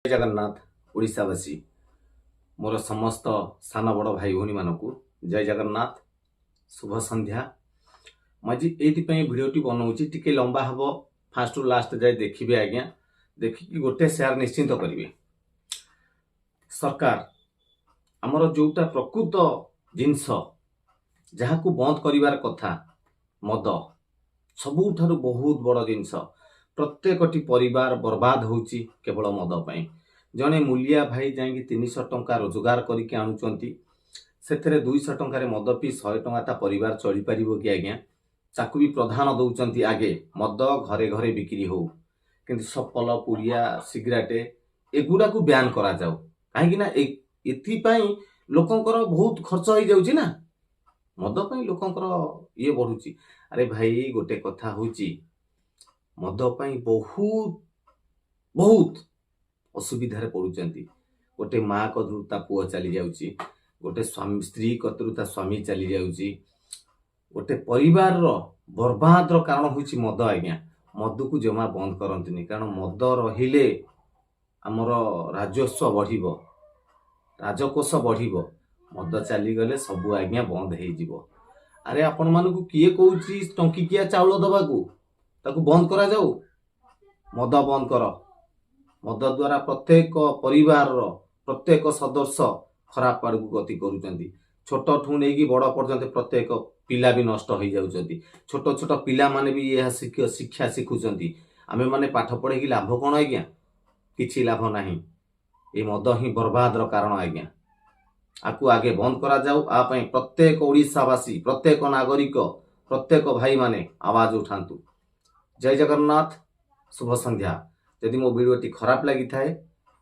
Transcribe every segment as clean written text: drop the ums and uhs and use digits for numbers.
ଜଗନ୍ନାଥ। ଓଡ଼ିଶାବାସୀ, ମୋର ସମସ୍ତ ସାନ ବଡ଼ ଭାଇ ଭଉଣୀମାନଙ୍କୁ ଜୟ ଜଗନ୍ନାଥ, ଶୁଭ ସନ୍ଧ୍ୟା। ମୁଁ ଆଜି ଏଇଥିପାଇଁ ଭିଡ଼ିଓଟି ବନଉଛି, ଟିକେ ଲମ୍ବା ହେବ, ଫାଷ୍ଟରୁ ଲାଷ୍ଟ ଯାଏ ଦେଖିବେ ଆଜ୍ଞା। ଦେଖିକି ଗୋଟେ ସେୟାର ନିଶ୍ଚିନ୍ତ କରିବେ। ସରକାର, ଆମର ଯୋଉଟା ପ୍ରକୃତ ଜିନିଷ ଯାହାକୁ ବନ୍ଦ କରିବାର କଥା, ମଦ ସବୁଠାରୁ ବହୁତ ବଡ଼ ଜିନିଷ। ପ୍ରତ୍ୟେକଟି ପରିବାର ବର୍ବାଦ ହେଉଛି କେବଳ ମଦ ପାଇଁ। ଜଣେ ମୂଲିଆ ଭାଇ ଯାଇକି 300 ଟଙ୍କା ରୋଜଗାର କରିକି ଆଣୁଛନ୍ତି, ସେଥିରେ 200 ଟଙ୍କାରେ ମଦ ପିଇ 100 ଟଙ୍କା ତା ପରିବାର ଚଳିପାରିବ କି ଆଜ୍ଞା? ତାକୁ ବି ପ୍ରାଧାନ୍ୟ ଦେଉଛନ୍ତି। ଆଗେ ମଦ ଘରେ ଘରେ ବିକ୍ରି ହଉ, କିନ୍ତୁ ସପଲ, ପୁଡ଼ିଆ, ସିଗାରେଟ ଏଗୁଡ଼ାକୁ ବ୍ୟାନ୍ କରାଯାଉ। କାହିଁକି ନା ଏଥିପାଇଁ ଲୋକଙ୍କର ବହୁତ ଖର୍ଚ୍ଚ ହେଇଯାଉଛି ନା, ମଦ ପାଇଁ ଲୋକଙ୍କର ଇଏ ବଢୁଛି। ଆରେ ଭାଇ, ଗୋଟେ କଥା ହଉଛି, ମଦ ପାଇଁ ବହୁତ ବହୁତ ଅସୁବିଧାରେ ପଡୁଛନ୍ତି। ଗୋଟେ ମା କତରୁ ତା ପୁଅ ଚାଲି ଯାଉଛି, ଗୋଟେ ସ୍ୱାମୀ ସ୍ତ୍ରୀ କତରୁ ତା ସ୍ୱାମୀ ଚାଲି ଯାଉଛି। ଗୋଟେ ପରିବାରର ବର୍ବାଦର କାରଣ ହେଉଛି ମଦ ଆଜ୍ଞା। ମଦକୁ ଜମା ବନ୍ଦ କରନ୍ତୁନି, କାରଣ ମଦ ରହିଲେ ଆମର ରାଜସ୍ୱ ବଢିବ, ରାଜକୋଷ ବଢିବ। ମଦ ଚାଲିଗଲେ ସବୁ ଆଜ୍ଞା ବନ୍ଦ ହେଇଯିବ। ଆରେ, ଆପଣମାନଙ୍କୁ କିଏ କହୁଛି ଟଙ୍କିକିଆ ଚାଉଳ ଦବାକୁ? ତାକୁ ବନ୍ଦ କରାଯାଉ। ମଦ ବନ୍ଦ କର। ମଦ ଦ୍ୱାରା ପ୍ରତ୍ୟେକ ପରିବାରର ପ୍ରତ୍ୟେକ ସଦସ୍ୟ ଖରାପ ଆଡ଼କୁ ଗତି କରୁଛନ୍ତି। ଛୋଟଠୁ ନେଇକି ବଡ଼ ପର୍ଯ୍ୟନ୍ତ ପ୍ରତ୍ୟେକ ପିଲା ବି ନଷ୍ଟ ହେଇଯାଉଛନ୍ତି। ଛୋଟ ଛୋଟ ପିଲାମାନେ ବି ଏହା ଶିକ୍ଷା ଶିଖୁଛନ୍ତି। ଆମେମାନେ ପାଠ ପଢ଼େଇକି ଲାଭ କ'ଣ ଆଜ୍ଞା? କିଛି ଲାଭ ନାହିଁ। ଏ ମଦ ହିଁ ବର୍ବାଦର କାରଣ ଆଜ୍ଞା। ଆକୁ ଆଗେ ବନ୍ଦ କରାଯାଉ। ଆ ପାଇଁ ପ୍ରତ୍ୟେକ ଓଡ଼ିଶାବାସୀ, ପ୍ରତ୍ୟେକ ନାଗରିକ, ପ୍ରତ୍ୟେକ ଭାଇମାନେ ଆବାଜ ଉଠାନ୍ତୁ। ଜୟ ଜଗନ୍ନାଥ, ଶୁଭ ସନ୍ଧ୍ୟା। ଯଦି ମୋ ଭିଡ଼ିଓଟି ଖରାପ ଲାଗିଥାଏ,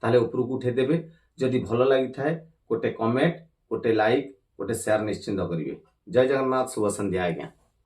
ତାହେଲେ ଉପରକୁ ଉଠେଇଦେବେ। ଯଦି ଭଲ ଲାଗିଥାଏ, ଗୋଟେ କମେଣ୍ଟ, ଗୋଟେ ଲାଇକ୍, ଗୋଟେ ସେୟାର ନିଶ୍ଚିନ୍ତ କରିବେ। ଜୟ ଜଗନ୍ନାଥ, ଶୁଭ ସନ୍ଧ୍ୟା ଆଜ୍ଞା।